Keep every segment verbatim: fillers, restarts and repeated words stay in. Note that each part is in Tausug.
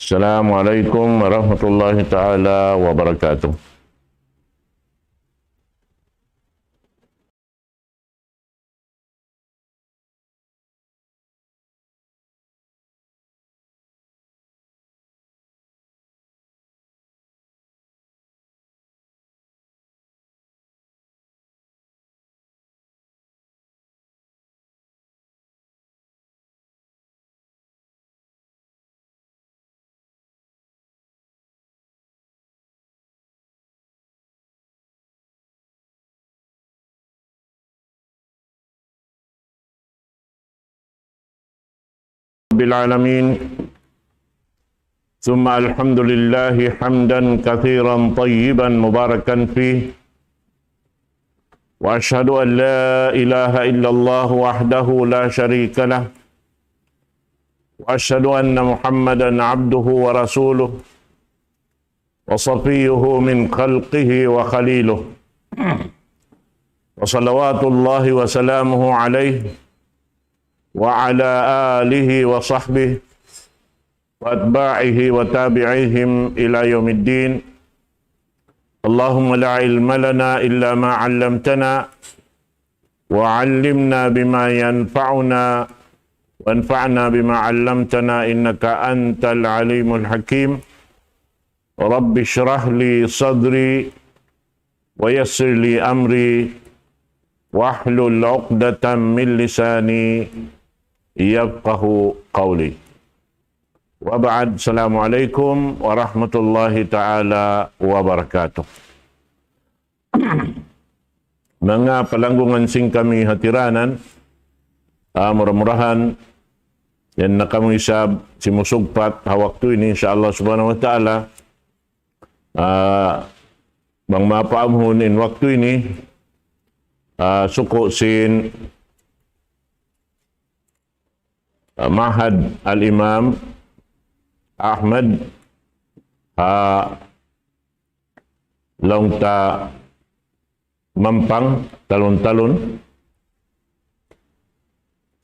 السلام عليكم ورحمة الله تعالى وبركاته. رب العالمين. ثم الحمد لله حمدا كثيرا طيبا مباركا فيه. وأشهد أن لا إله إلا الله وحده لا شريك له. وأشهد أن محمدا عبده ورسوله وصفيه من خلقه وخليله. وصلوات الله وسلامه عليه وعلى آله وصحبه وأتباعه وتابعيهم إلى يوم الدين. اللهم لا علم لنا إلا ما علمتنا، وعلمنا بما ينفعنا، وانفعنا بما علمتنا، إنك أنت العليم الحكيم. رب اشرح لي صدري، ويسر لي أمري، واحلل عقدة من لساني يفقه قولي. وبعد، السلام عليكم ورحمة الله تعالى وبركاته. Manga palanggungan sin kami hatiranan, ah, mura-murahan, yan na kamu isab simusugpat ha waktu ini, insya Allah subhanahu wa ta'ala. Ah, bang mapaamuhun in waktu ini, ah, suku' sin, ah, Mahad Al-Imam Ahmad, ah, laung ta Mampang, talun-talun.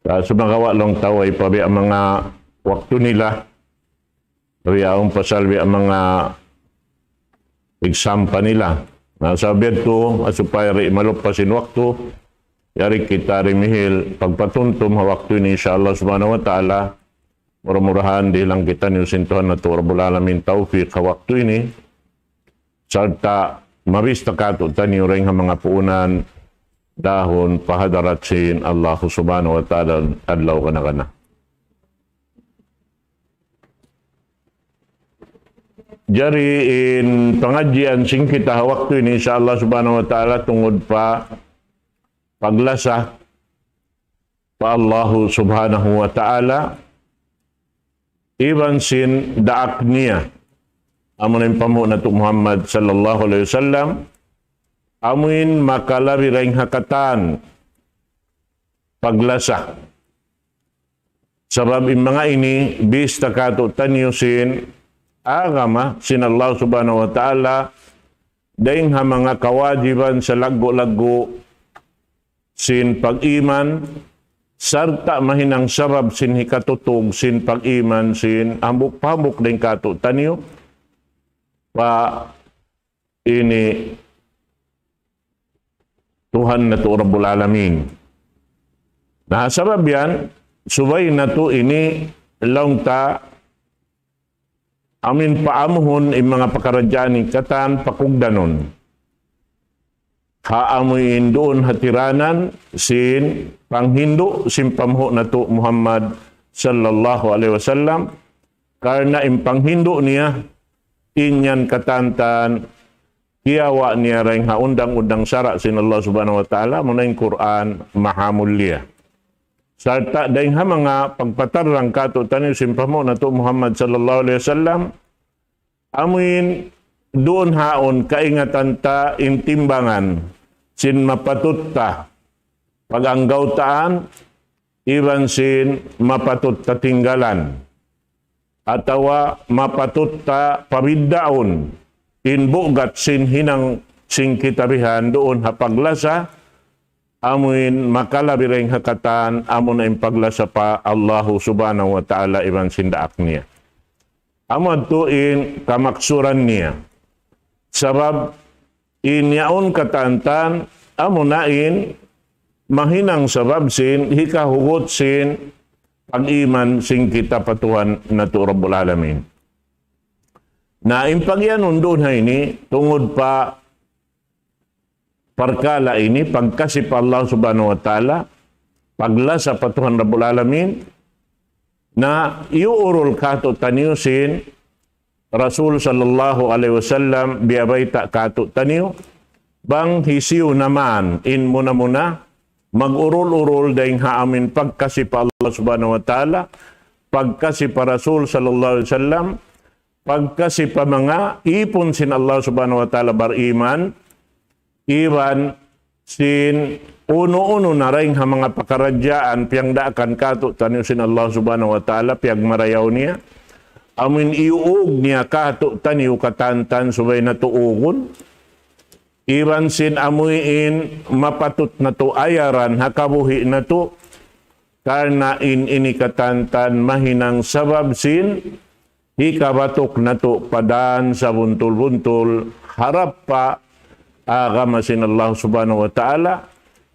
Sa' sumagawa' laung ta way pa biya' manga waktu nila, biya' awn pasal biya' manga exam pa nila. Na sabab yadtu, supaya di' malupasan in waktu, yari kita dimihil pagpatumtum ha waktu ini, insya Allah subhanahu wa ta'ala. Mura-murahan dihilan kitaniyu sin Tuhan natu' Rabbul Alamin tawfik ha waktu ini. Sarta' mabista kātu'niyu dayn ha manga puunan dahun pa hadarat sin Allah subhanahu wa ta'ala adlaw kana-kana. Jari in pangadjian sin kita ha waktu ini, insya Allah subhanahu wa ta'ala, tungud pa paglasa pa Allahu subhanahu wa ta'ala, iban sin daak niya, amu in panghu' natu' Muhammad sallallahu alayhi wasallam, amu in makalabi dayn ha katan paglasa. Sabab in manga ini, bista kātu'niyu sin agama sin Allah subhanahu wa ta'ala, dayn ha manga kawajiban salaggu'-laggu' sin pag-iman, sarta' mahinang sabab sin hikatutug sin pag-iman sin hambuuk-hambuuk dayn kātu'niyu pa ini Tuhan natu' Rabbul Alamin. Na sabab yan, subay natu' ini laung ta amu in paamuhun in manga pakaradjaan ini katan pakugdanun. Ha amu in duun hatiranan sin panghindu' sin panghu' natu' Muhammad sallallahu alayhi wasallam, karna' in panghindu' niya, in yan katan-katan kiyawa' niya dayn ha undang-undang sara' sin Allah subhanahu wa ta'ala, amuna in Qur'an mahamulliya. Sarta' dayn ha manga pagpatarrang kātu'niyu sin panghu' natu' Muhammad sallallahu alayhi wasallam, amu in duun ha yaun kaingatan ta in timbangan sin mapatut ta pag-anggawtaan, iban sin mapatut ta tinggalan, atawa mapatut ta pabiddaun in bugat sin hinang sin kita bihan duun ha paglasa, amu in makalabi dayn ha katan, amuna in paglasa pa Allahu subhanahu wa ta'ala iban sin daak niya. Amu yadtu in kamaksuran niya. Sabab in yaun katantan, amuna in mahinang sabab sin hikahugut sin pag-iman sin kita pa Tuhan natu' Rabbul Alamin. Na in pagiyanun duun ha ini, tungud pa parkala' ini, pagkasi pa Allah Subhanahu wa Ta'ala, paglasa pa Tuhan Rabbul Alamin, na iyuurul kātu'niyu sin Rasul sallallahu alayhi wasallam, biyabayta' kātu'niyu, bang hisiyu na man in muna-muna, mag-urul-urul dayn ha amuin pagkasi pa Allah Subhanahu wa Ta'ala, pagkasi pa Rasul sallallahu alayhi wasallam, pagkasi pa manga īpun sin Allah Subhanahu wa Ta'ala bariman, iban sin unu-unu na dayn ha manga pakaradjaan piyagdaakan kātu'niyu sin Allah Subhanahu wa Ta'ala, piyagmarayaw niya. Amuin iyuug niya kātu'niyu katantan subay natu' ugun. Iban sin amuin mapatut natu' ayaran ha kabuhi' natu', karna' in ini katantan mahinang sabab sin hikabatuk natu' pa dan sabuntul-buntul harap pa agama sin Allah Subhanahu wa Ta'ala.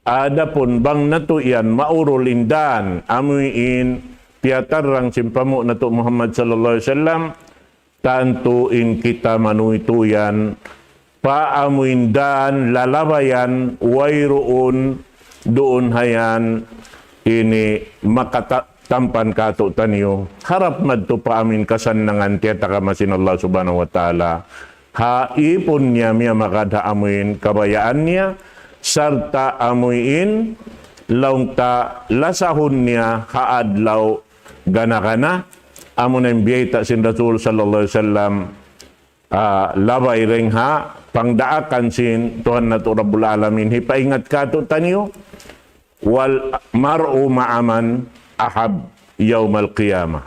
Adapun bang natu' yan maurul in dan amuin piyatarrang sin panghu' natu' Muhammad sallallahu alayhi wasallam, tantu in kita manuytuyan pa amuin dan lalabayan, wayruun duun ha yan ini makata-, tampan kātu'niyu. Harap madtu pa amuin kasannangan tiyatagama sin Allah Subhanahu wa Ta'ala. Ha īpun niya miyamagad ha amuin kabayaan niya, sarta' amuin laung ta lasahun niya ha adlaw gana-gana, amuna in biyayta' sin Rasul sallallahu alayhi wasallam, ah, labay dayn ha pangdaakan sin Tuhan natu' Rabbul Alamin, hipaingat kātu'niyu, والمرء مع من أحب يوم القيامة.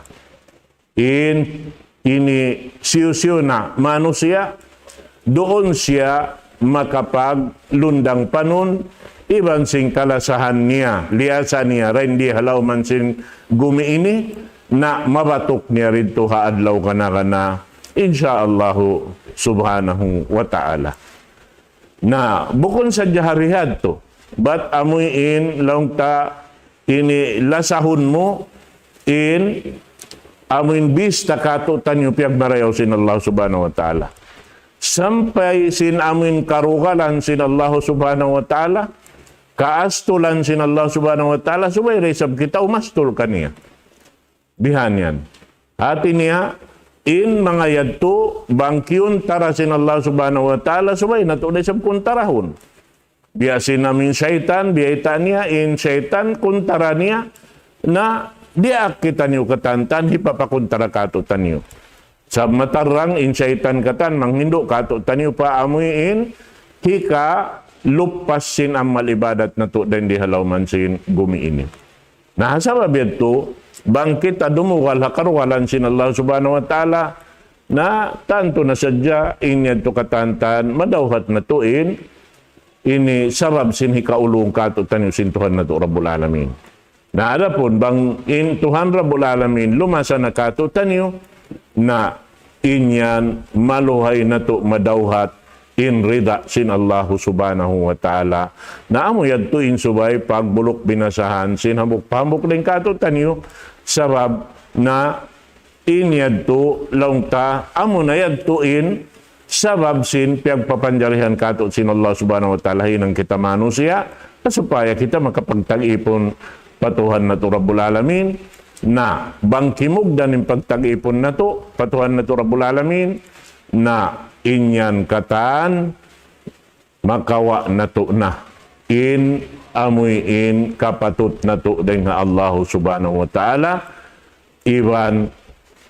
In ini siyu-siyu na manusiya', duun siya makapaglundang panun, iban sin kalasahan niya, liyasa niya, dayn di ha lawm sin gumi ini, na mabatuk niya didtu ha adlaw gana-gana, insya Allahu Subhanahu wa Ta'ala. Na, bukun sadja ha dihadtu, bat amuin laung ta ini lasahun mu in amuin bista kātu'niyu piyagmarayaw sin Allah Subhanahu wa Ta'ala. Sampay sin amuin karugalan sin Allah Subhanahu wa Ta'ala, kaastulan sin Allah Subhanahu wa Ta'ala, subay da isab kita umastul kaniya. Bihan yan. Hati niya, in manga yadtu, bang kiyuntara sin Allah Subhanahu wa Ta'ala, subay natu' da isab kuntarahun. Biya' sin amuin saytan, biyayta' niya, in saytan kuntara niya, na diyaak kitaniyu katantan, hipapakuntara kātu'niyu. Sa' matarrang in saytan katan, manghindu' kātu'niyu pa amuin, hika luppas sin amal ibadat natu' dayn di ha lawm sin gumi ini. Na, ha sabab yadtu, bang kita dumugal ha karugalan sin Allah Subhanahu wa Ta'ala, na tantu na sadja in yadtu katantan, madawhat natu' in, ini sabab sin hikaulung kātu'niyu sin Tuhan natu' Rabbul Alamin. Na adapun bang in Tuhan Rabbul Alamin lumasa na kātu'niyu, na in yan maluhay natu' madawhat in rida sin Allah Subhanahu wa Ta'ala. Na amu yadtu in subay pagbuluk binasahan sin hambuuk-hambuuk dayn kātu'niyu, sabab na in yadtu laung ta, amuna yadtu in sabab sin piyagpapanjarihan kātu' sin Allah Subhanahu wa Ta'ala hinang kita manusiya', supaya kita makapagtag-ipun pa Tuhan natu' Rabbul Alamin. Na, bang kimugdan in pagtag-ipun natu' pa Tuhan natu' Rabbul Alamin, na in yan katan, makawa' natu' na in amuin kapatut natu' dayn ha Allah Subhanahu wa Ta'ala, iban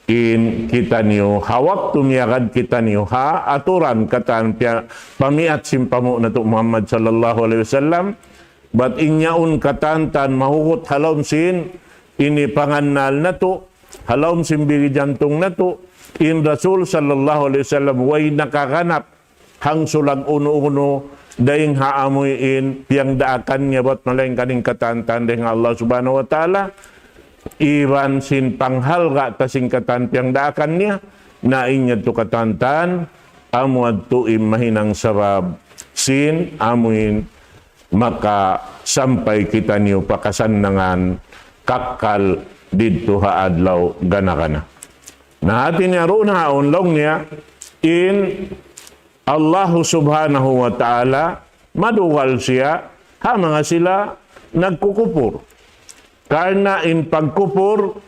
in kitaniyu, ha waktu miyagad kitaniyu, ha aturan katan piya-, pamiat sin panghu' natu' Muhammad sallallahu alayhi wasallam, bat in yaun katantan mahugut ha lawm sin ini pangannal natu', ha lawm sin bigi jantung natu', in Rasul sallallahu alayhi wasallam, way nakaganap hangsulag unu-unu, dayn ha amuin piyangdaakan niya bat malaingkan in katantan dayn ha Allah Subhanahu wa Ta'ala, iban sin panghalga' ta sin katan piyangdaakan niya, na in yadtu katantan, amu yadtu in mahinang sabab sin, amuin makasampay kitaniyu pa kasannangan kakkal didtu ha adlaw gana-gana. Na hati niya duun haun laung niya, in Allahu Subhanahu wa Ta'ala, madugal siya ha manga sila nagkukupur. Karna' in pagkupur,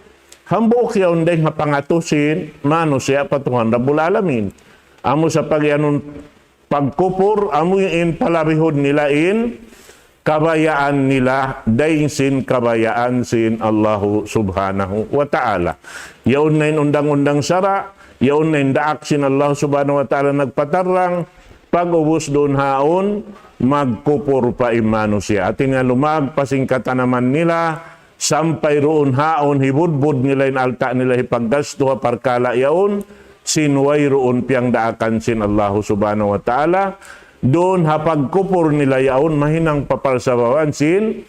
hambuuk yaun dayn ha pangatu sin manusiya' pa Tuhan Rabbul Alamin. Amu sa pagiyanun pagkupur, amu in palabihun nila in kabayaan nila, dayn sin kabayaan sin Allahu Subhanahu wa Ta'ala. Yaun na in undang-undang sara', yaun na in daak sin Allah Subhanahu wa Ta'ala nagpatarrang, pag'ubus duun haun, magkupur pa in manusiya'. Hati niya lumag pa sin katanaman nila, sampay duun haun hibudbud nila in alta' nila hipaggastu ha parkala' yaun, sin wayruun piyangdaakan sin Allahu Subhanahu wa Ta'ala, duun ha pagkupur nila yaun mahinang papalsabawan sin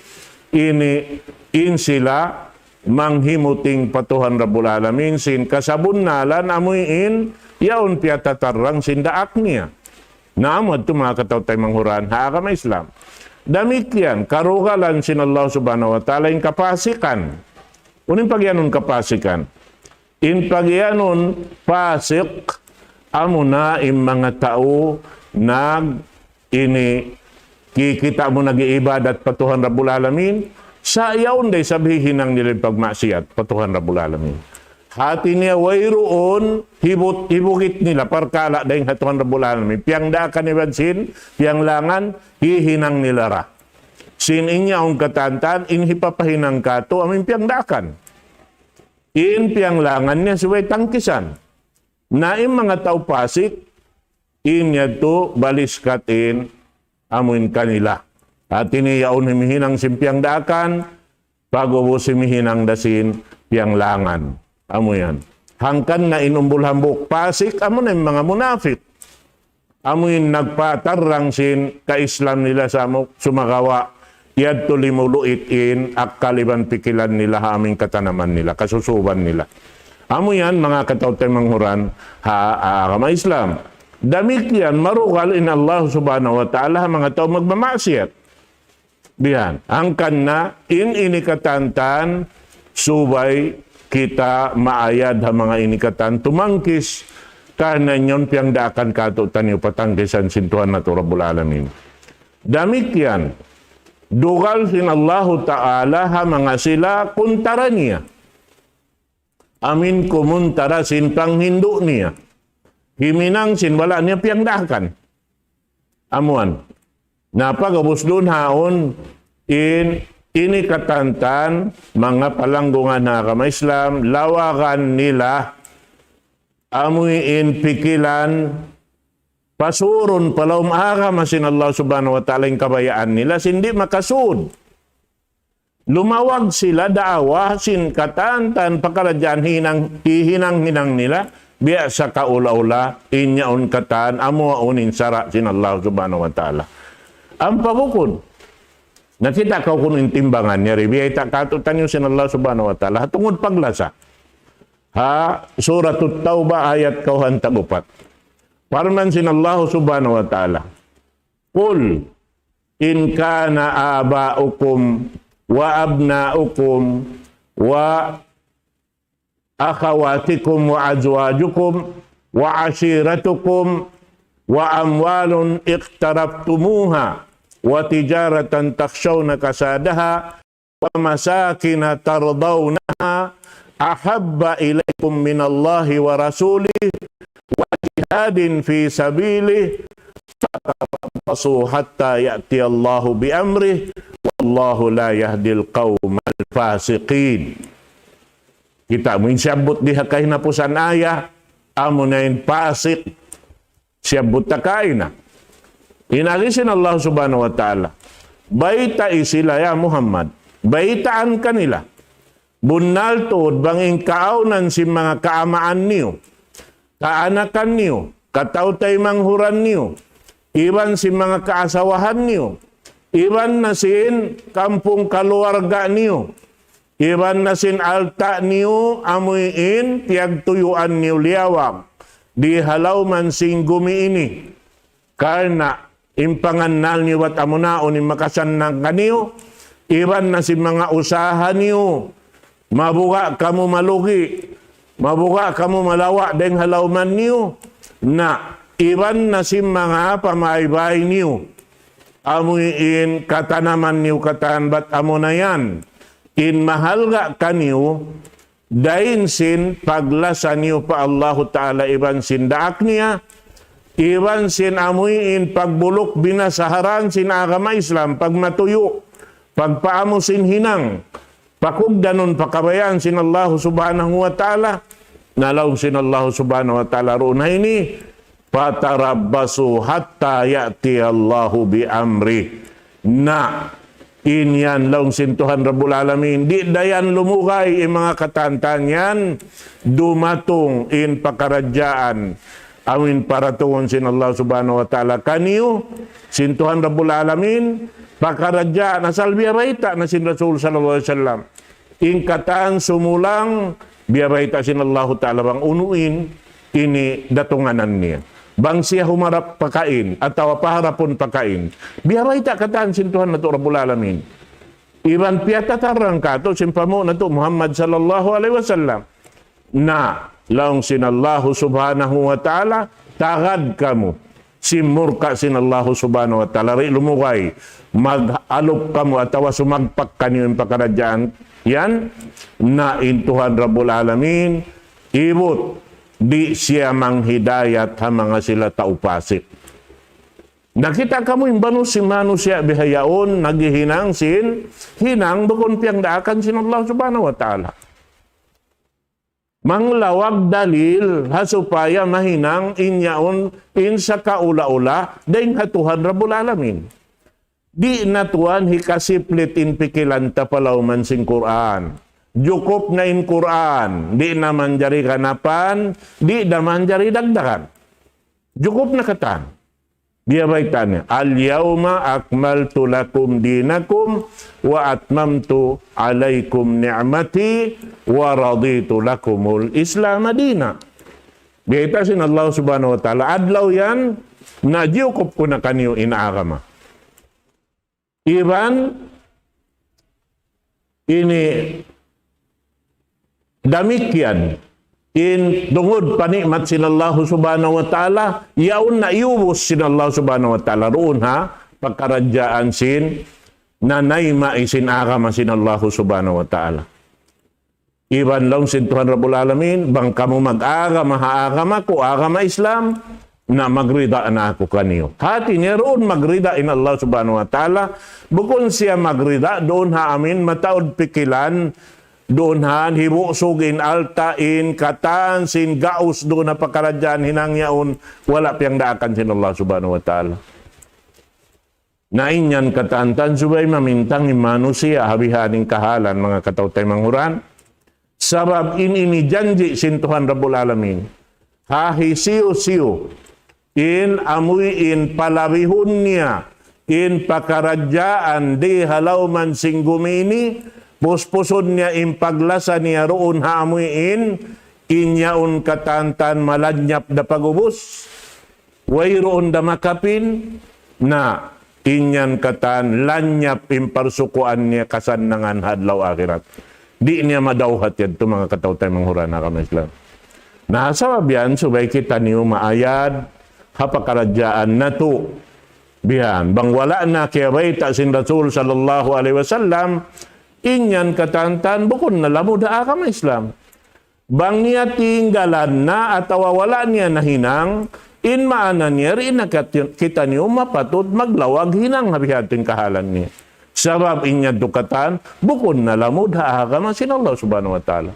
ini in sila manghimuting pa Tuhan Rabbul Alamin sin kasabunnalan amuin yaun piyatatarrang sin daak niya. Na amu yadtu manga kataw-taymanghuran ha agama Islam. Damikkiyan, karugalan sin Allah Subhanahu wa Ta'ala in kapasikan. Unu in pagiyanun kapasikan? In pagiyanun pasik, amu na in manga tau nag ini kikita' mu nag-iibadat pa Tuhan Rabbul Alamin, sa' yaun da isab hihinang nila in pagmaksiyat pa Tuhan Rabbul Alamin. Hati niya wayruun hibut-, hibugit nila parkala' dayn ha Tuhan Rabbul Alamin. Piyangdaakan iban sin, piyanglangan, hihinang nila ra. Sin in yaun katantan, in hipapahinang katu', amu in piyangdaakan. In piyanglangan niya subay tangkisan. Na in manga tau pasik, in yadtu baliskat in amuin kanila. Hati niya yaun himihinang sin piyangdaakan, pag'ubus himihinang da sin piyanglangan. Amu yan. Hangkan na in umbul hambuuk pasik, amu na in manga munafik. Amuin nagpatarrang sin ka-Islam nila sa' mu-, sumagawa' yadtu limuluit in akkal iban pikilan nila ha amuin katanaman nila, kasusuban nila. Amu yan, manga kataw-taymanghuran ha, ha agama Islam. Damikkiyan, marugal in Allah Subhanahu wa Ta'ala ha manga tau magmamaksiyat. Bihan, hangkan na in ini katantan, subay kita maayad ha manga ini katan tumangkis, karna' in yaun piyangdaakan katu'taniyu pa tangkisan sin Tuhan natu' Rabbul Alamin. Damikkiyan, dugal sin Allahu Ta'ala ha manga sila kuntara niya. Amuin kumuntara sin panghindu' niya. Himinang sin wala' niya piyangdaakan. Amu yan. Na pag'ubus duun haun in ini katantan, manga palanggungan ha agama Islam, lawagan nila, amuin pikilan, pasurun pa lawm agama sin Allah Subhanahu wa Ta'ala in kabayaan nila, sin di' makasud. Lumawag sila daawa sin katantan pakaradjaan hinang, hihinang-hinang nila, biya' sa kaula-ula, in yaun katan, amu yaun in sara' sin Allah Subhanahu wa Ta'ala. Ampa bukun, nakita' kaw kunu' in timbangan niya, ri, biyayta' katu'taniyu sin Allah Subhanahu wa Ta'ala, ha tungud paglasa. Ha Suratut Tawbah ayat kawhaan tag-upat. Parman sin Allah Subhanahu wa Ta'ala, قل إن كان آباؤكم وأبناؤكم وأخواتكم وأزواجكم وعشيرتكم وأموال اقترفتموها وتجارة تخشون كسادها ومساكن ترضونها أحب إليكم من الله ورسوله وجهاد في سبيله فتربصوا حتى يأتي الله بأمره والله لا يهدي القوم الفاسقين. Kita' mu in siyabbut di ha kahinapusan ayat, amu na in pasik. Siyabbut ta kaina. In agi sin Allah Subhanahu wa Ta'ala, baytai sila, ya Muhammad, baytaan kanila, bunnal tuud bang in kaawnan sin manga kaamaan niyu, kaanakan niyu, kataw-taymanghuran niyu, iban sin manga kaasawahan niyu, iban na sin kampung kaluwarga niyu, iban na sin alta' niyu, amuin piyagtuyuan niyu liyawag, di ha lawman sin gumi ini. Karna' in pangannal niyu bat amu na in makasannang kaniyu, iban na sin manga usaha niyu, mabuga' kamu malugi', mabuga' kamu malawa' dayng ha lawman niyu, na iban na sin manga pamaybay niyu. Amu in katanaman niyu katan bat amu na yan in mahalga' kaniyu, dayn sin paglasa niyu pa Allahu Ta'ala iban sin daak niya, iban sin amu in pagbuluk binasaharan sin agama Islam, pagmatuyu', pagpaamu sin hinang, pakugdanun pa kabayaan sin Allahu Subhanahu wa Ta'ala, na laung sin Allahu Subhanahu wa Ta'ala duun ha ini, فتربصوا حتى يأتي الله بأمره. Na, in yan laung sin Tuhan Rabbul Alamin, di' da yan lumugay in manga katan-katan yan, dumatung in pakaradjaan, amu in paratungun sin Allah Subhanahu wa Ta'ala kaniyu, sin Tuhan Rabbul Alamin, pakaradjaan, asal biya' bayta' na sin Rasul sallallahu alayhi wasallam. In katan sumulang, biya' bayta' sin Allahu Ta'ala bang unu in ini datunganan niya. Bang siya humarap pakain, atawa paharapun pakain. Biya' bayta' katan sin Tuhan natu' Rabbul Alamin. Iban piyatatarang katu' sin panghu' natu' Muhammad sallallahu alayhi wasallam. Na, laung sin Allahu Subhanahu wa Ta'ala, tagad kamu sin murka' sin Allahu Subhanahu wa Ta'ala, di' lumugay, mag-alup kamu atawa sumagpak kaniyu in pakaradjaan yan, na in Tuhan Rabbul Alamin, ibut, di' siya manghidayat ha manga sila tau pasik. Nakita' kamu in banu sin manusiya' bihaun, naghihinang sin, hinang bukun piyagdaakan sin Allah Subhanahu wa Ta'ala. Manglawag dalil, ha supaya mahinang in yaun in sakaula-ula, dayn ha Tuhan Rabbul Alamin. Di' na tuwan hikasiplit in pikilan ta pa lawman sin Qur'an. Jukup na in Qur'an, di' na manjari ganapan, di' na manjari dagdagan. Jukup na katan. Biya' bayta' niya, اليوم أكملت لكم دينكم وأتممت عليكم نعمتي ورضيت لكم الإسلام دينا. Bayta' sin Allah Subhanahu wa Ta'ala, adlaw yan, na jiyukup ku na kaniyu in agama. Iban ini damikkiyan in tungud pa ni'mat sin Allah Subhanahu wa Ta'ala, yaun na iyubus sin Allah Subhanahu wa Ta'ala duun ha pakaradjaan sin nanayma' sin agama sin Allah Subhanahu wa Ta'ala. Iban laung sin Tuhan Rabbul Alamin, bang kamu mag-agama ha agama ku, agama Islam, na magrida na aku kaniyu. Hati niya duun magrida in Allah Subhanahu wa Ta'ala, bukun siya magrida duun ha amin mataud pikilan, duun ha hibusug in alta' in katan sin gaus duun ha pakaradjaan hinang yaun, wala' piyagdaakan sin Allah Subhanahu wa Ta'ala. Na in yan katan-katan subay mamintang in manusiya' ha bihaini kahalan manga kataw-taymanghuran. Sabab in ini janji' sin Tuhan Rabbul Alamin. Ha hisiyu-siyu in amuin palabihun niya in pakaradjaan di ha lawman sin gumi ini, puspusun niya in paglasa niya duun ha amuin, in yaun katan-katan malanyap da pag'ubus. Wayruun da makapin, na in yan katan lanyap in parsukuan niya kasannangan ha adlaw akhirat. Di' niya madawhat yadtu manga kataw-taymanghuran ha agama Islam. Na sabab yan, subay kitaniyu maayad ha pakaradjaan natu'. Bihan, bang wala' na kiyabayta' sin Rasul sallallahu alayhi wasallam, in yan katan-katan bukun na lamud ha agama Islam. Bang niya tinggalan na atawa wala' niya nahinang, in maana niya di' na kat-, kitaniyu mapatut maglawag hinang ha bihadtu in kahalan niya. Sabab in yadtu katan, bukun na lamud ha agama sin Allah Subhanahu wa Ta'ala.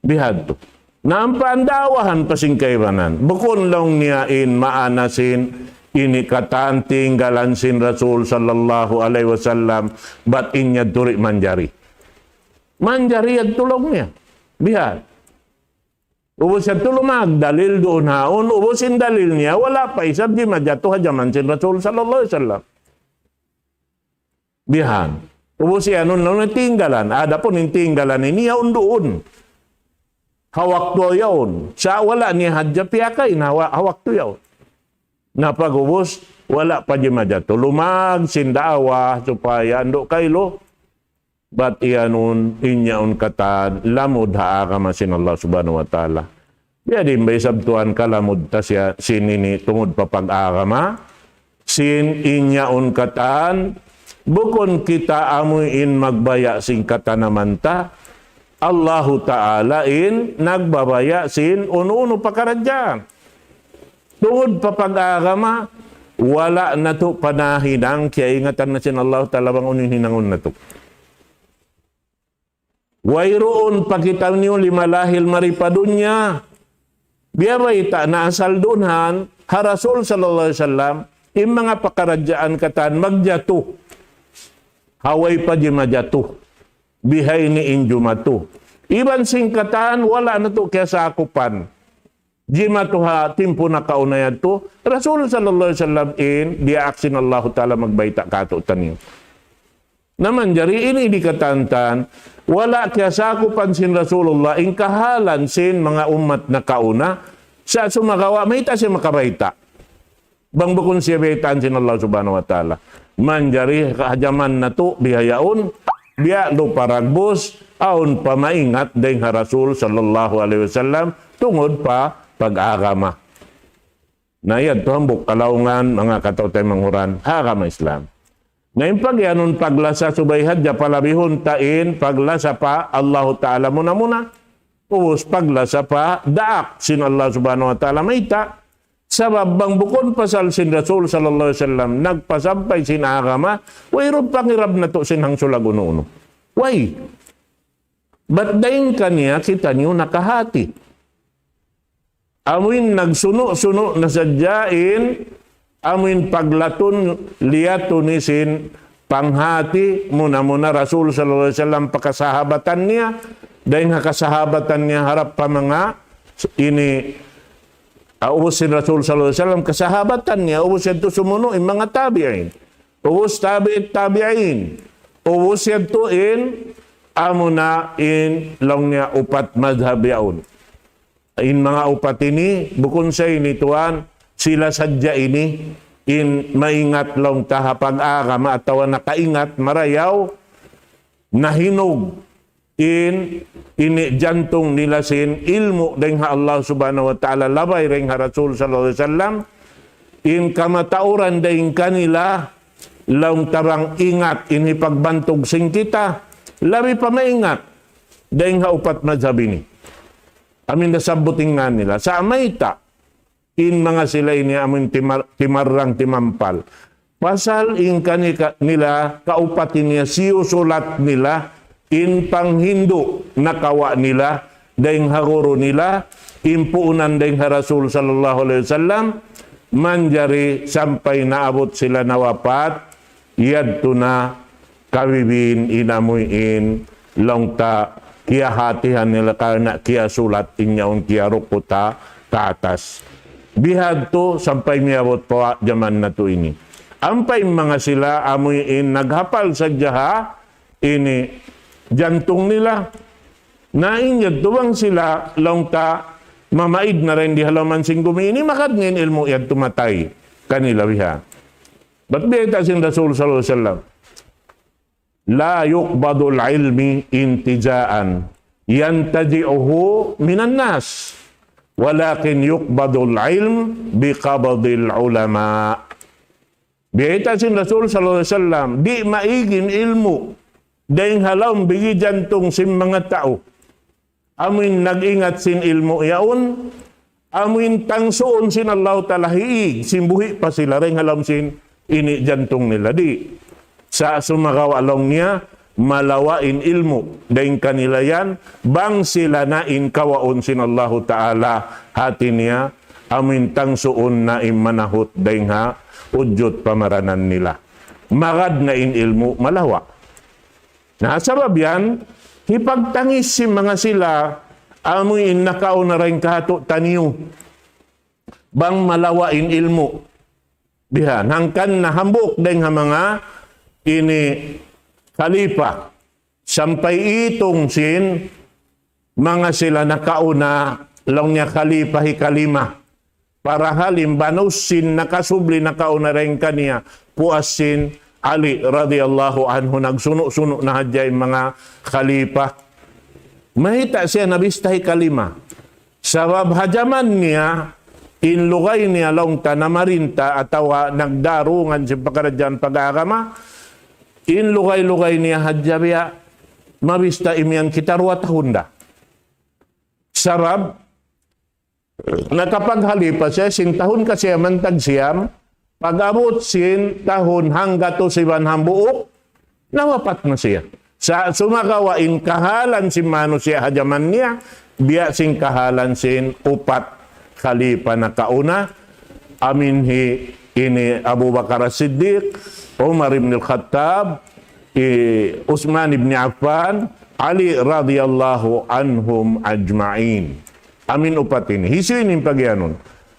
Bihadtu. Na ampa andawahan pa sin kaibanan. Bukun laung niya in maana sin ini katan tinggalan sin Rasul sallallahu alayhi wasallam, bat in yadtu di' manjari. Manjari yadtu laung niya. Bihan. Ubus yadtu lumagdalil duun haun, ubus in dalil niya, wala' pa isab di' majatu ha jaman sin Rasul sallallahu alayhi wasallam. Bihan. Ubus yan, laung niya tinggalan. Adapun in tinggalan ini, yaun duun. Ha waktu yaun. Sa' wala' niya hadja piyakain ha wa-, ha waktu yaun. Na pag'ubus, wala' pa jimatu. Lumag sin daawa supaya andu' kailu. Bat iyanun, in yaun katan, lamud ha agama sin Allah Subhanahu wa Ta'ala. Biya' diin ba isab tuwan kalamud ta siya sin ini tungud pa pag-agama, sin in yaun katan, bukun kita amuin magbaya' sin katanaman ta, Allahu Ta'ala in nagbabaya' sin unu-unu pakaradjaan. Tungud pa pag-agama, wala' natu' pa nahinang, kiyaingatan na sin Allahu Ta'ala bang unu in hinangun natu'. Wayruun pa kitaniyu limalahil mari pa dunya. Biya' bayta' na asal dunhan, ha Rasul sallallahu alayhi wasallam, in manga pakaradjaan katan magjatu. Ha way pa jimajatu. Bihaini in jumatu. Iban sin katan, wala' natu' kiyasakupan. Jimatu ha timpu nakauna yadtu, Rasul sallallahu alayhi wasallam in diyaak sin Allahu Ta'ala magbayta' kātu'niyu. Na manjari ini di' katantan, wala' kiyasakupan sin Rasulullah in kahalan sin manga ummat nakauna, sa' sumagawa' mayta' siya makabayta'. Bang bukun siya baytaan sin Allah Subhanahu wa Ta'ala. Manjari ha jaman natu' bihaun, biya' lupa ragbus, awn pa maingat dayn ha Rasul sallallahu alayhi wasallam, tungud pa pag-agama. Na yadtu hambuuk kalaungan, manga kataw-taymanghuran, ha agama Islam. Na in pagiyanun paglasa subay hadja palabihun ta in paglasa pa Allahu Ta'ala muna-muna. Ubus paglasa pa daak sin Allah Subhanahu wa Ta'ala mayta'. Sabab bang bukun pasal sin Rasul sallallahu alayhi wasallam nagpasampay sin agama, wayruun pangirab natu' sin hangsulag unu-unu. Way. Bat dayn kaniya kitaniyu nakahati. Amuin nagsunu'-sunu' na sadja in, amuin paglatun liyatun sin panghati muna-muna Rasul sallallahu alayhi wasallam pa kasahabatan niya, dayn ha kasahabatan niya harap pa manga ini, ah, ubus sin Rasul sallallahu alayhi wasallam kasahabatan niya, ubus yadtu sumunu' in manga tabi'in. Ubus tabi'it tabi'in. Ubus yadtu in, amuna in laung niya upat madhab yaun. In manga upat ini, bukun sa ini tuwan, sila sadja ini, in maingat laung ta ha pag-agama atawa nakaingat marayaw, nahinug in ini jantung nila sin ilmu' dayn ha Allah Subhanahu wa Ta'ala, labay dayn ha Rasul sallallahu alayhi wasallam, in kamatauran dayn kanila, laung ta bang ingat in hipagbantug sin kita, labi pa maingat dayn ha upat madhab ini. Amuin nasabbut in ngan nila. Sa' mayta', in manga sila ini amuin timar-, timarrang timampal. Pasal in kani ka-, nila kaupat ini siyusulat nila in panghindu' nakawa' nila dayn ha guru nila, in puunan dayn ha Rasul sallallahu alayhi wasallam, manjari sampay naabut sila nawapat, yadtu na kabibin in amuin laung ta kiyahatihan nila karna' kiyasulat in yaun kiyarukut ha atas. Bihadtu sampay miyabut pa jaman natu' ini. Ampa in manga sila amuin naghapal sadja ha ini jantung nila. Na in yadtu bang sila laung ta mamaid na dayn di ha lawm sin gumi ini, magad na in ilmu' yadtu matay kanila biha. Bat bayta' sin Rasul sallallahu alayhi wasallam, لا يقبض العلم انتزاعا ينتزعه من الناس، ولكن يقبض العلم بقبض العلماء. Bayta' sin Rasul sallallahu alayhi wasallam, di' maig in ilmu' dayn ha lawm bigi jantung sin manga tau. Amuin nag-ingat sin ilmu' yaun, amuin tangsuun sin Allahu Ta'ala hiig, sin buhi' pa sila dayn ha lawm sin ini jantung nila di'. Sa' sumagawa' laung niya, malawa' in ilmu' dayn kanila yan, bang sila na in kawaun sin Allahu Ta'ala hati niya, amuin tangsuun na in manahut dayn ha ujud pamaranan nila. Magad na in ilmu' malawa'. Na sabab yan, hipagtangis sin manga sila, amuin nakauna dayn kātu'niyu. Bang malawa' in ilmu'. Bihan, hangkan na hambuuk dayn ha manga ini khalifa. Sampay itung sin manga sila nakauna, laung niya khalifa hikalima. Parahal in banu sin nakasubli nakauna dayn kaniya, puas sin Ali radiyallahu anhu, nagsunu'-sunu' na hadja in manga khalifa. Mayta' siya nabista hikalima? Sabab ha jaman niya, in lugay niya laung ta namarinta atawa nagdarungan sin pakaradjaan pag-agama, in lugay-lugay niya hadja biya' mabista imiyan kita duwa tahun da. Sabab, nakapaghalipa siya sin tahun kasiyaman tagsiyam, pag-abut sin tahun hanggatus iban hambuuk, nawapat na siya. Sa' sumagawa' in kahalan sin manusiya' ha jaman niya, biya' sin kahalan sin upat khalifa nakauna, amuin hi ini Abu Bakar As-Siddiq, Umar ibn al-Khattab, i Usman ibn Affan, Ali radiyallahu anhum ajma'in. Amuin upat ini. Hisiyu in pagiyanun?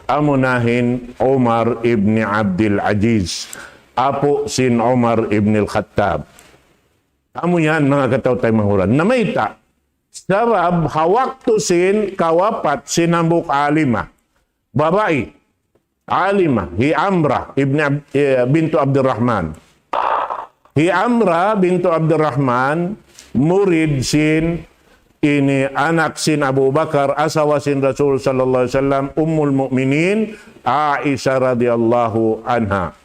Amuna hi Umar ibn Abdul Aziz, apu' sin Umar ibn al-Khattab. Amu yan, manga kataw-taymanghuran. Na mayta'? Sabab ha waktu sin kawapat sin hambuuk alima, babai, alima, hi Amra ibn Ab-, eh, bintu Abdurrahman. Hi Amra bintu Abdurrahman, murid sin ini anak sin Abu Bakar, asawa sin Rasul sallallahu alayhi wasallam, Ummul Mu'minin, Aisha radiyallahu anha.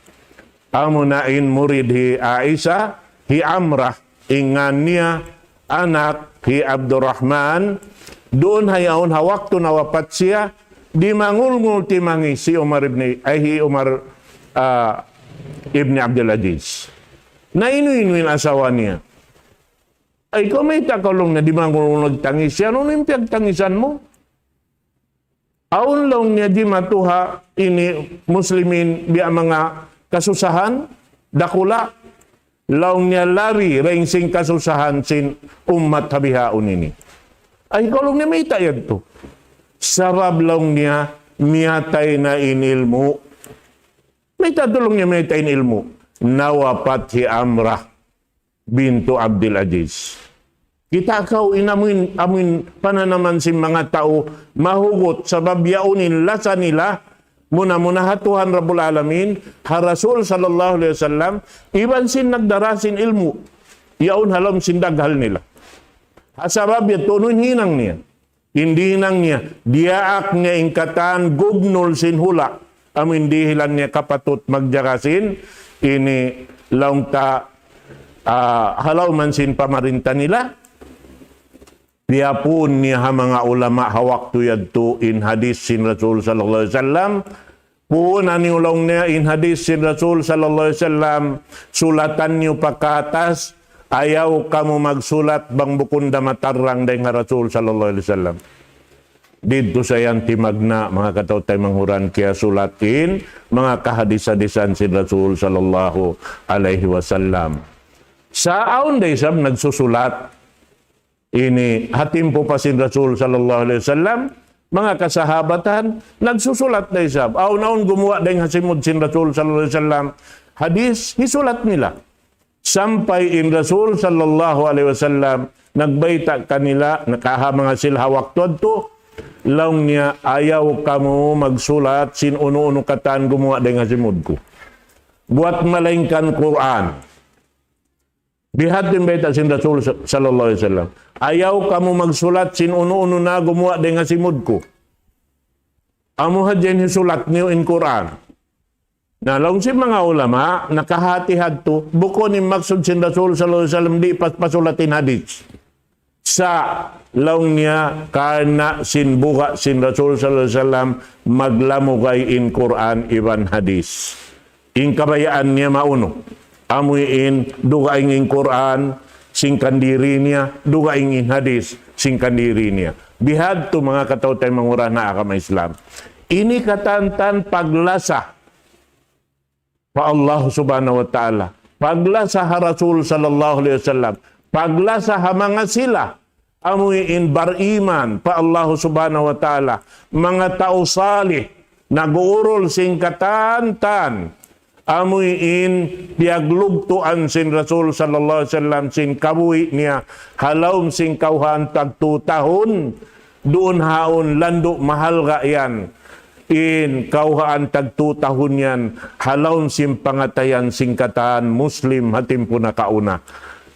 Amuna in murid hi Aisha, hi Amra, in ngan niya, anak hi Abdurrahman, duun ha yaun ha waktu nawapat siya, dimangulngul timangis hi Umar ibn, ay hi Umar, ah, ibn Abdul Aziz. Na inu-inu in asawa niya. Ay, kaw mayta' kaw laung niya dimangulngul nagtangis? Unu in piyagtangisan mu? Awn laung niya jimatu ha ini muslimin biya' manga kasusahan, dakula', laung niya labi dayn sin kasusahan sin ummat ha bihaun ini. Ay, kaw laung niya mayta' yadtu? Sabab laung niya miyatay na in ilmu'. Mayta' laung niya miyatay in ilmu'? Nawapat hi Amra bintu Abdul Aziz. Kita' kaw in amuin, amuin pananaman sin manga tau mahugut sabab yaun in lasa nila, muna-muna ha Tuhan Rabbul Alamin, ha Rasul sallallahu alayhi wasallam, iban sin nagdara sin ilmu', yaun ha lawm sin daghal nila. Ha sabab yadtu unu in hinang niya. In hinang niya, diyaak niya in katan gubnul sin hula'. Amu in dihilan niya kapatut magjaga sin ini laung ta, ah, ha lawm sin pamarinta nila. Piyapun niya ha manga ulama ha waktu yadtu in hadis sin Rasul sallallahu alayhi wasallam. Puna niyu laung niya in hadis sin Rasul sallallahu alayhi wasallam, sulatan niyu pa katas, ayaw kamu magsulat bang bukun da matarrang dayn ha Rasul sallallahu alayhi wasallam. Didtu sa yan timagna', manga kataw-taymanghuran, kiyasulat in manga kahadis-hadisan sin Rasul sallallahu alayhi wasallam. Sa' awn da isab nagsusulat. Ini ha timpu pa sin Rasul sallallahu alayhi wasallam, manga kasahabatan, nagsusulat da isab. Awn-awn gumuwa' dayn ha simud sin Rasul sallallahu alayhi wasallam hadis, hisulat nila. Sampay in Rasul sallallahu alayhi wasallam nagbayta' kanila, nakaha manga sila ha waktu yadtu, laung niya, ayaw kamu magsulat sin unu-unu katan gumuwa' dayn ha simud ku. Buwat malaingkan Qur'an. Bihadtu in bayta' sin Rasul sa-, sallallahu alayhi wasallam. Ayaw kamu magsulat sin unu-unu na gumuwa' dayn ha simud ku. Amu hadja in hisulat niyu in Qur'an. Na laung sin manga ulama, nakahati hadtu, bukun in maksud sin Rasul sallallahu alayhi wasallam di' pas-, pasulat in hadis. Sa' laung niya karna' sin buga' sin Rasul sallallahu alayhi wasallam maglamugay in Qur'an iban hadis. In kabayaan niya maunu. Amu in dugaing in Qur'an sin kandiri niya, dugaing in hadis sin kandiri niya. Bihadtu manga kataw-taymanghuran ha agama Islam. Ini katantan paglasa pa Allah subhanahu wa ta'ala. Paglasa ha Rasul sallallahu alayhi wasallam. Paglasa ha manga sila amu in bariman pa Allah subhanahu wa ta'ala, manga tau salih, nag-uurul sin katantan, amuin piyaglugtuan sin Rasul sallallahu alayhi wasallam sin kabuhi' niya ha lawm sin kawhaan tagtu tahun, duun haun landu' mahalga' yan in kawhaan tagtu tahun yan ha lawm sin pangatayan sin katan Muslim ha timpu nakauna.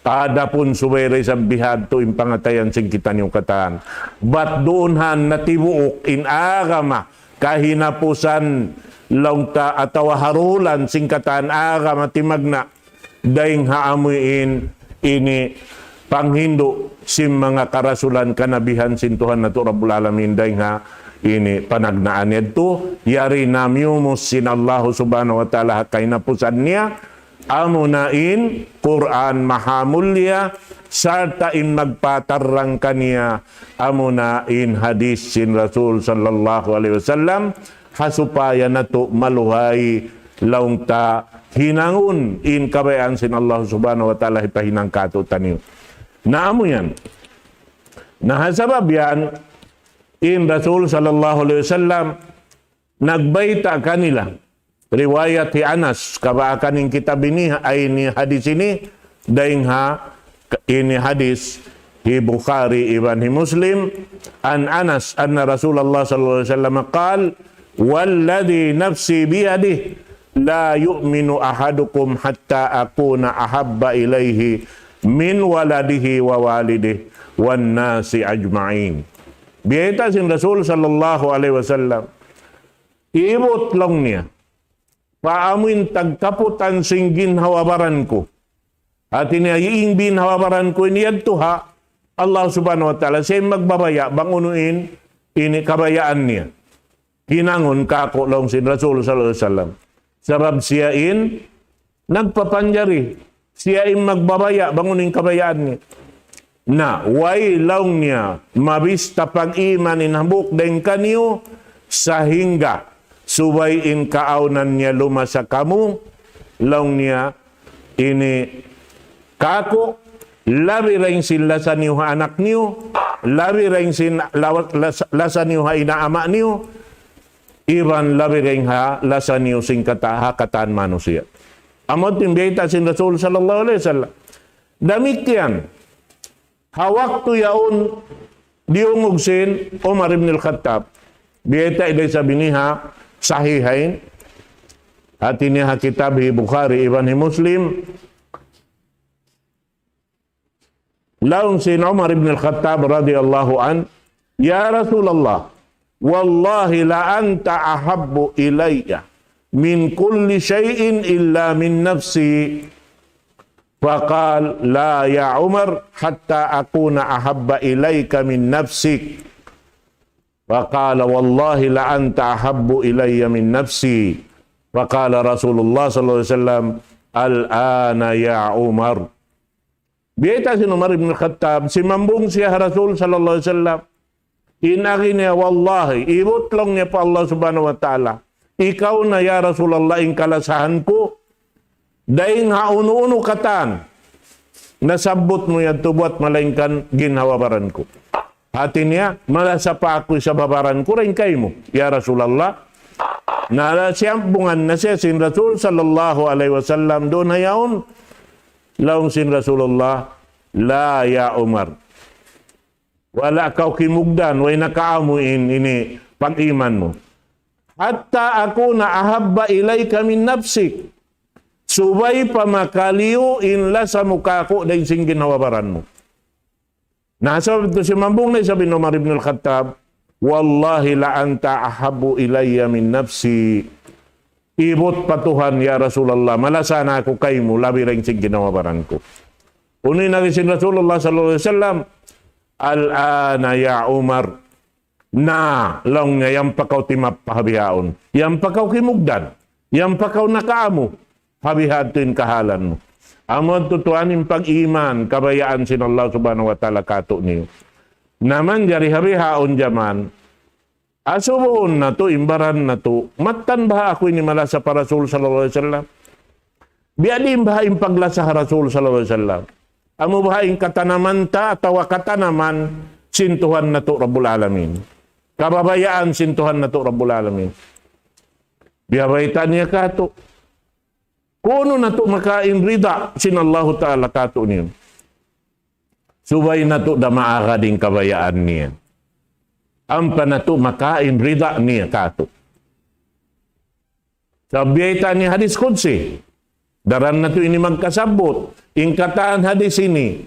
Adapun subay da isab bihadtu in pangatayan sin kitaniyu katan. Bat duun han natibuuk in agama kahinapusan laung ta atawa harulan sin katan agama timagna' dayng ha amuin ini panghindu' sin manga karasulan kanabihan sin Tuhan natu' Rabbul Alamin dayng ha ini panagnaan yadtu, yari na miyumus sin Allahu Subhanahu wa Ta'ala ha kahinapusan niya, amuna in Qur'an mahamulliya, sarta' in magpatarrang kaniya, amuna in hadis sin Rasul sallallahu alayhi wasallam, ha supaya natu' maluhay laung ta hinangun in kabayaan sin Allah Subhanahu wa Ta'ala hipahinang kātu'niyu. Na amu yan. Na ha sabab yan, in Rasul sallallahu alayhi wasallam nagbayta' kanila. Riwayat hi Anas, kabaakan in kitab ini, ay ini hadis ini, dayng ha ini hadis hi Bukhari iban hi Muslim, عن أنس أن رسول الله صلى الله عليه وسلم قال: والذي نفسي بيده لا يؤمن أحدكم حتى أكون أحب إليه من ولده ووالده والناس أجمعين. Biyayta' sin Rasul sallallahu alayhi wasallam, ibut laung niya, pa amuin tagkaputan sin ginhawa-baran ku. Hati niya, in ginhawa baran ku ini yadtu ha Allah Subhanahu wa Ta'ala. Siya in magbabaya' bang unu in ini kabayaan niya. Hinangun kāku' laung sin Rasul sallallahu alayhi wasallam. Sabab siya in nagpapanjari. Siya in magbabaya' bang unu in kabayaan niya. Na, way laung niya, mabista pag-iman in hambuuk dayng kaniyu, sahingga subay in kaawnan niya lumasa kamu, laung niya, ini kāku', labi dayng sin lasa niyu ha anak niyu, labi dayng sin lawa-, lasa, lasa niyu ha ina' ama' niyu, iban labi dayng ha lasa niyu sin kata-, ha katan manusiya'. Amu in biyayta' sin Rasul sallallahu alayhi wasallam. Damikkiyan, ha waktu yaun diyungug sin Umar ibn al-Khattab. Biyayta' da isab ini ha Sahihayn. Hati niya ha kitab hi Bukhari iban hi Muslim. Laung sin Umar ibn al-Khattab radiyallahu anhu, يا رسول الله، والله لأنت أحب إلي من كل شيء إلا من نفسي. فقال: لا يا عمر، حتى أكون أحب إليك من نفسك. فقال: والله لأنت أحب إلي من نفسي. فقال رسول الله صلى الله عليه وسلم: الآن يا عمر. Biyayta' sin Umar ibn Khattab, simambung siya ha Rasul sallallahu alayhi wasallam. In agi niya, wallahi, ibut laung niya pa Allah Subhanahu wa Ta'ala. Ikaw na, ya Rasulullah, in kalasahan ku. Dayng ha unu-unu katan nasabbut mu yadtu buwat malaingkan ginhawa baran ku. Hati niya, malasa pa aku isab ha baran ku dayng kaymu, ya Rasulullah. Na siyambungan na siya sin Rasul sallallahu alayhi wasallam duun ha yaun. Laung sin Rasulullah, لا يا عمر. Wala' kaw kimugdan, way na kaamu in, ini pag-iman mu. حتى أكون أحب إليك من نفسك. Subay pa makaliyu in lasa mu kāku' dayng sin ginhawa baran mu. Na sabab yadtu simambung na isab hi Umar ibn al-Khattab, والله لأنت أحب إلي من نفسي. Ibut pa Tuhan, ya Rasulullah, malasa na aku kaymu, labi dayng sin ginhawa baran ku. Unu in agi sin Rasulullah sallallahu alayhi wasallam, الآن يا عمر. Na, laung niya, yan pa kaw timappa ha bihaun. Yan pa kaw kimugdan. Yan pa kaw nakaamu. Ha bihadtu in kahalan mu. Amu yadtu tuwan in pag-iman, kabayaan sin Allah Subhanahu wa Ta'ala kātu'niyu. Na manjari ha bihaun jaman, asubuhun natu', in baran natu', mattan baha' aku ini malasa pa Rasul sallallahu alayhi wasallam. Biya' diin baha' in paglasa ha Rasul sallallahu alayhi wasallam. Amu baha' in katanaman ta atawa katanaman sin Tuhan natu' Rabbul Alamin. Kababayaan sin Tuhan natu' Rabbul Alamin. Biya' bayta' niya kātu'. Kunu' natu' makain rida sin Allahu Ta'ala katu' niyu. Subay natu' da maagad in kabayaan niya. Ampa natu' makain rida niya katu'. Sabab biyayta' niya hadis qudsi. Daran natu' ini magkasabbut. In katan hadis ini,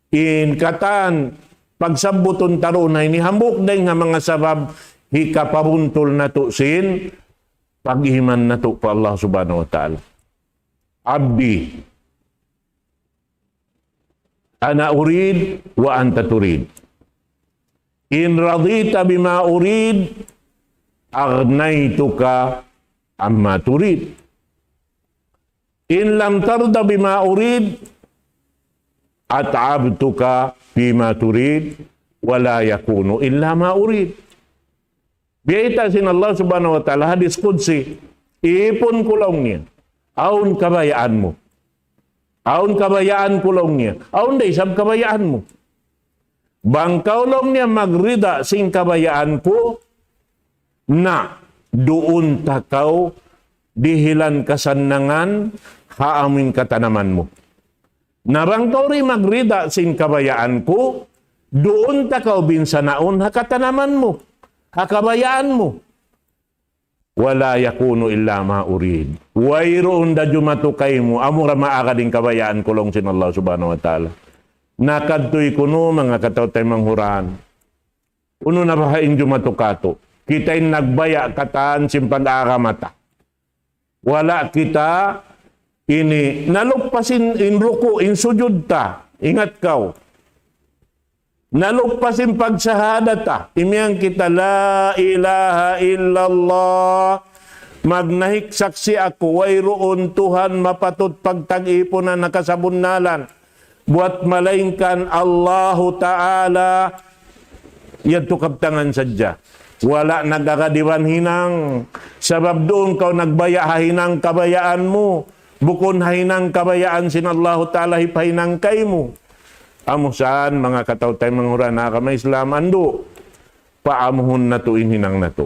in katan pagsabbutun ta duun ha ini hambuuk dayn ha manga sabab hikapabuntul natu' sin pag-iman natu' pa Allah Subhanahu wa Ta'ala. عبدي أنا أريد وأنت تريد. إن رضيت بما أريد أغنيتك عما تريد. إن لم ترض بما أريد أتعبتك فيما تريد ولا يكون إلا ما أريد. Biyayta' sin Allah Subhanahu wa Ta'ala, hadis qudsi, ipun ku laung niya. Awn kabayaan mu. Awn kabayaan ku laung niya. Awn da isab kabayaan mu. Bang kaw laung niya magrida sin kabayaan ku, na duun ta kaw dihilan kasannangan ha amu in katanaman mu. Na bang kaw di' magrida sin kabayaan ku, duun ta kaw binsanaun ha katanaman mu, ha kabayaan mu. ولا يكون إلا ما أريد. Wayruun da jumatu kaymu, amura maagad in kabayaan ku laung sin Allah Subhanahu wa Ta'ala. Na kadtu kunu' manga kataw-taymanghuran. Unu na baha' in jumatu katu'. Kita in nagbaya' katan sin pag-agama ta. Wala' kita ini, naluppas in, in ruku', in sujud ta. Ingat kaw. Naluppas in pagsahadat ta. Imiyan kita, لا إله إلا الله. Magnahik saksi' aku, wayruun Tuhan mapatut pagtag-ipunan ha kasabunnalan buat malaingkan Allahu Ta'ala, yadtu kabtangan sadja. Wala' nag-agad iban hinang, sabab duun kaw nagbaya' ha hinang kabayaan mu, bukun ha hinang kabayaan sin Allahu Ta'ala hipahinang kaymu. Amu saan manga kataw-taymanghuran ha agama Islam andu', paamuhun natu' in hinang natu'.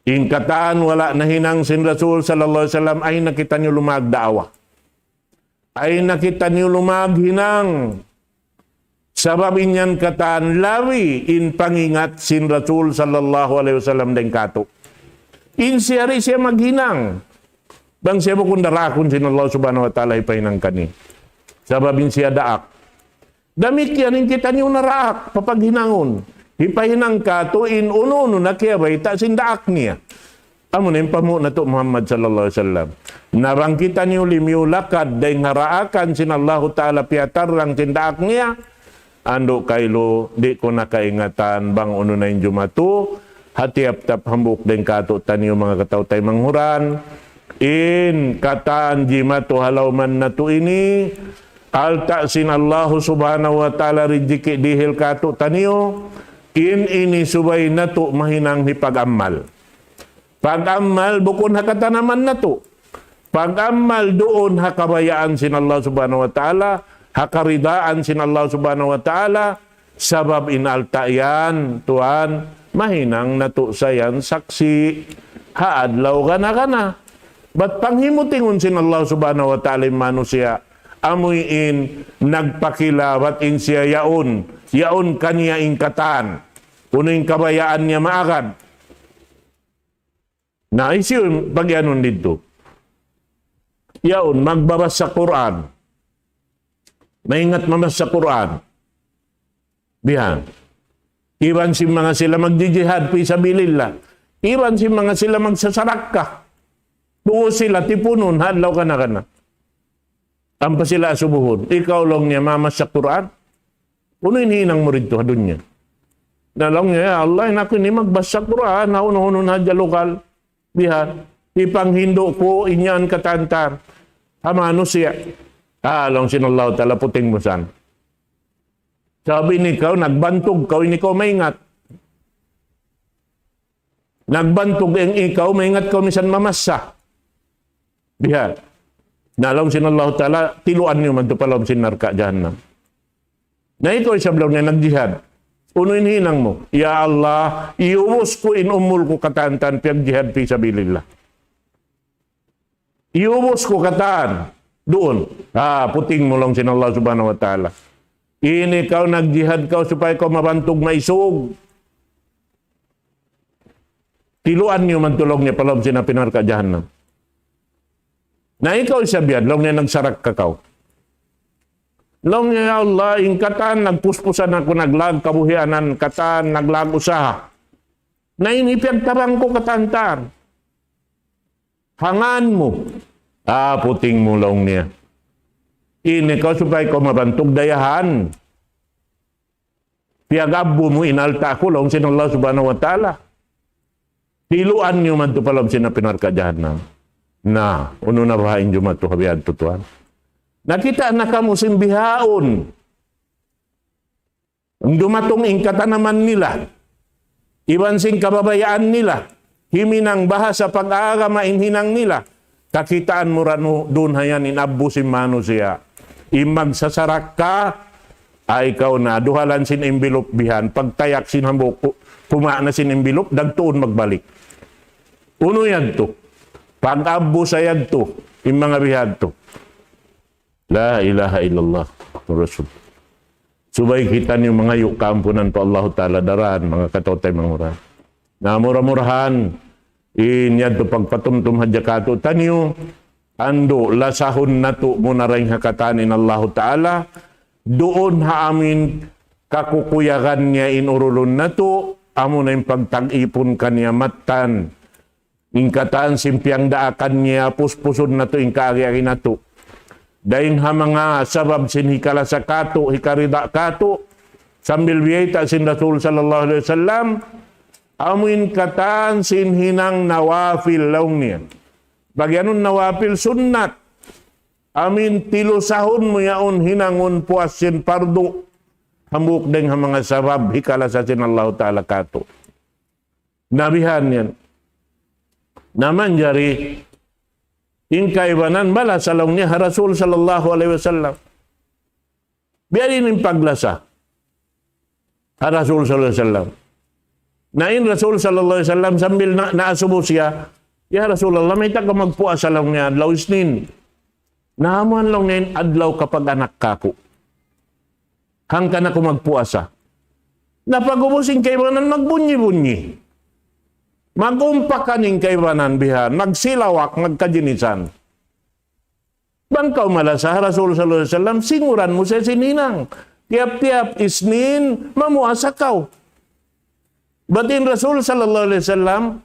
In katan wala' nahinang sin Rasul sallallahu alayhi wasallam, ay na kitaniyu lumag da'awa. Ay na kitaniyu lumag hinang. Sabab in yan katan labi in pangingat sin Rasul sallallahu alayhi wasallam dayn katu'. In siya di' siya maghinang. Bang siya bukun darakun sin Allah Subhanahu wa Ta'ala hipahinang kaniya. Sabab in siya daak. Damikkiyan in kitaniyu naraak, papaghinangun. Hipahinang katu' in unu-unu na kiyabayta' sin daak niya. Amu na in panghu' natu' Muhammad sallallahu alayhi wasallam. Na bang kitaniyu limiyu lakad dayn ha daakan sin Allahu Ta'ala piyatarrang sin daak niya, andu' kailu, di' ku na kaingatan bang unu na in jumatu, ha tiyap-tiyap hambuuk dayn katu'taniyu manga kataw-taymanghuran, in katan jimatu ha lawm natu' ini, alta' sin Allahu Subhanahu wa Ta'ala rijiki' dihil katu'taniyu, in ini subay natu' mahinang hipag-amal. Pag-amal bukun ha katanaman natu'. Pag-amal duun ha kabayaan sin Allah Subhanahu wa Ta'ala, ha karidaan sin Allah Subhanahu wa Ta'ala, sabab in alta' yan, tuwan, mahinang natu' sa yan saksi' ha adlaw gana-gana. Bat panghimutingun sin Allah Subhanahu wa Ta'ala in manusiya', amuin nagpakila, bat in siya yaun, yaun kaniya in katan. Unu in kabayaan niya maagad. Na, hisiyu in pagiyanun didtu? Yaun, magbabasa Qur'an. Maingat mamasa Qur'an. Bihan. Iban sin manga sila magjijihad fi sabilillah. Iban sin manga sila magsasarakka. Tuud sila tipunun, ha adlaw kana-kana. Ampa sila asubuhun. Ikaw laung niya mamasa Qur'an? Unu in hinang mu didtu ha dunya? Na laung niya, "Ya Allah, in aku ini magbasa Qur'an, ha unu-unu na hadja lugal. Bihan, hipanghindu' ku in yan katan-katan ha manusiya'." Ah, laung sin Allahu Ta'ala, puting mu san. Sabab in ikaw, nagbantug kaw, in ikaw maingat. Nagbantug in ikaw, maingat kaw misan mamasa. Bihan. Na laung sin Allahu Ta'ala, tiluan niyu madtu pa lawm sin narka' jahannam. Na ikaw isab laung niya nagjihad. Unu in hinang mu? "Ya Allah, iyubus ku in umul ku katan-katan piyagjihad fi sabilillah." Iyubus ku katan duun. Ah, puting mu laung sin Allah Subhanahu wa Ta'ala. Ini kaw nagjihad kaw supaya kaw mabantug maisug. Tiluan niyu man tu laung niya pa lawm sin api narka' jahannam. Na ikaw isab yan, laung niya nagsarakka kaw. Laung niya, "Ya Allah, in katan nagpuspusan aku, naglag kabuhianan, katan naglag usaha. Na ini piyagtabang ku katan-katan. Hangan mu." Ah, puting mu laung niya. Ini kaw supaya kaw mabantug dayahan. Piyag-abbu mu in alta' ku laung sin Allah Subhanahu wa Ta'ala. Tiluan niyu man tu pa lawm sin api narka' jahannam. Na, unu na baha' in jumatu ha biya' tuwan. Nakita' na kamu sin bihaun. Dumatung in katanaman nila. Iban sin kababayaan nila. Himinang bahasa pag-agama in hinang nila. Kakitaan mu ra nu-, duun ha yan in abbu sin manusiya'. In magsasarakka, ay kaw na, duhalan sin envelope bihan, pagtayak sin hambuuk, ku-, kuma na sin envelope, dagtuun magbalik. Unu yadtu? Pag-abbu sa yadtu, in manga bihadtu. La ilaha illallah, Rasul. Subay kitaniyu mangayu' kaampunan pa Allahu Ta'ala daran, manga kataw-taymanghuran. Na mura-murahan, in yadtu pagpatumtum hadja kātu'niyu, andu' lasahun natu' muna dayn ha katan in Allahu Ta'ala, duun ha amuin kakukuyagan niya in urulun natu', amuna in pagtag-ipun kaniya mattan. In katan sin piyagdaakan niya, puspusun natu' in kaagi-agi natu'. Dayn ha manga sabab sin hikalasa kātu', hikarida kātu', sambil biyayta' sin Rasul sallallahu alayhi wasallam, amuin katan sin hinang nawafil laung niya. Pag-iyanun nawafil sunnat, amuin tilusahun mu yaun hinangun puas sin pardu, hambuuk dayn ha manga sabab hikalasa sin Allahu Ta'ala kātu'. Na bihan yan. Na manjari, in kaibanan balasa laung niya ha Rasul sallallahu alayhi wasallam. Biya' diin in paglasa ha Rasul sallallahu alayhi wasallam. Na in Rasul sallallahu alayhi wasallam sambil na, naasubu siya, "Ya Rasulullah, mayta' kaw magpuasa laung niya adlaw Isnin?" "Na amu yan laung niya in adlaw kapag-anak kāku'. Hangkan aku magpuasa." Na pag-ubus in kaibanan magbunyi-bunyi. Mag-umpakan in kaibanan bihan, magsilawak, magkajinisan. Bang kaw malasa ha Rasul sallallahu alayhi wasallam, singuran mu siya sin hinang. Tiyap-tiyap Isnin, mamuasa kaw. Bat in Rasul sallallahu alayhi wasallam,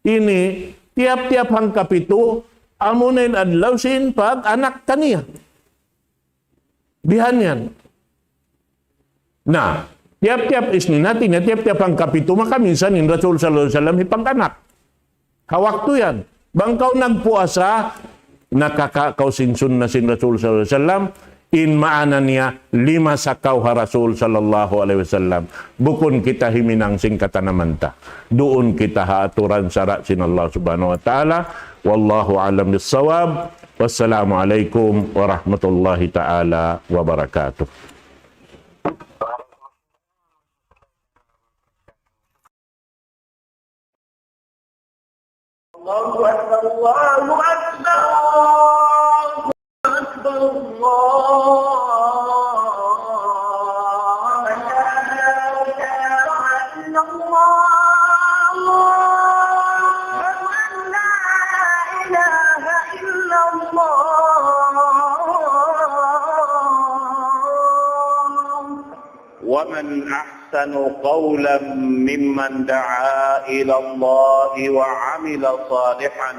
ini, tiyap-tiyap hangkapitu, amuna in adlaw sin pag-anak kaniya. Bihan yan. Na, tiyap-tiyap Isnin, hati niya, tiyap-tiyap hangkapitu, makaminsan in Rasul sallallahu alayhi wasallam hipag-anak. Ha waktu yan, bang kaw nagpuasa, nakaka-, kaw sin sunna sin Rasul sallallahu alayhi wasallam, in maana niya, limasa kaw ha Rasul sallallahu alayhi wasallam. Bukun kita himinang sin katanaman ta. Duun kita ha aturan sara' sin Allah Subhanahu wa Ta'ala. Wallahu a'lam bissawab. Wassalamu alaykum warahmatullahi ta'ala wabarakatuh. الله أكبر، الله أكبر، الله أكبر، الله أكبر. لا إله إلا الله. أشهد أن لا إله إلا الله. ومن أحسن قولا ممن دعا إلى الله وعمل صالحا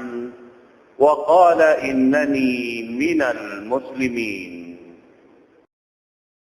وقال إنني من المسلمين.